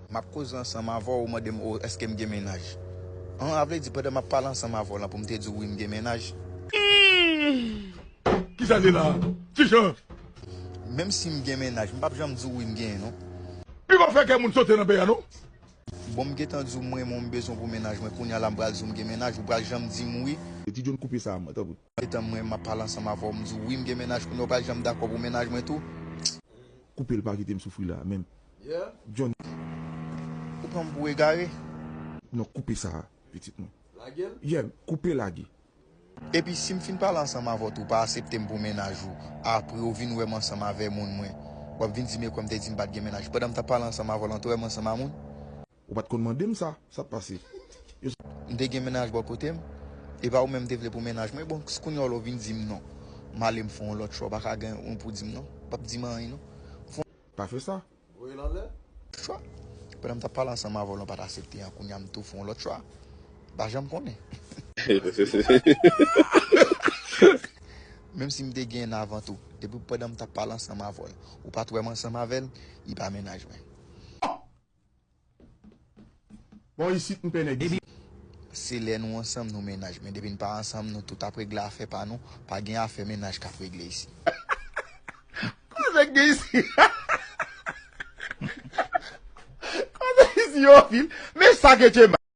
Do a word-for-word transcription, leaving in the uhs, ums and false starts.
M ap koze ansanm avè w, ou mande m, o, èske m gen mennaj? An, a vle di, pandan m ap pale ansanm avè w lan, pou m te di w wi, m gen mennaj. Kisa l ye la? Kijan? Menm si m gen mennaj, m p ap janm di w wi, m genyen, non. Pi pa fè kè moun sote nan peyi a, non. Bon, m gentan di w m renmen w, m bezwen w pou mennaj mwen. Kounye a la, m pral di w m gen mennaj, ou pral janm di m wi. Ti John, koupe sa, mwen, tanpri. Gentan m renmen, m ap pale ansanm avè w, m di w wi, m gen mennaj, kounye a ou pral janm dakò pou mennaj mwen tou. Koupe l, pa kite m soufri la, menm. John. Ou pran m pou egare? Non, koupe sa, pitit mwen. Lage l? Yeah, koupe lage. Epi si m fin pale ansanm avè w tou, ou pa aksepte m pou mennaj ou, apre ou vin wè m ansanm avè moun mwen, w ap vin di m e kwè m te di m pa t gen mennaj. Pandan m t ap pale ansanm avè w lan, ou te wè m ansanm a moun? Ou pa t konn mande m sa, sa t pase? M te gen mennaj bò kote m, e pa ou menm m te vle pou mennaj mwen. Bon, kounye a w vin di m non. M ale m fè yon lòt chwa, ou pa ka gen yon pou di m non. Ou p ap di m anyen non. Pa fè sa. Voye l anlè. Chwa. Pandan m t ap pale ansanm avè w lan, ou pa t aksepte an, kounye a m tou fè yon lòt chwa. Pa janm konnen. Menm si m te gen avan tou, depi pandan m t ap pale ansanm avè w, ou pa t wè m ansanm avè l, li pa mennaj mwen. Bon, isit m pè nèg isit. Se lè nou ansanm nou mennaj, men depi n pa ansanm nou tout ap regle afè pa nou, pa gen afè mennaj k ap regle isit. Koze k gen isit? Koze isit yo anpil. Men sa ke Djema.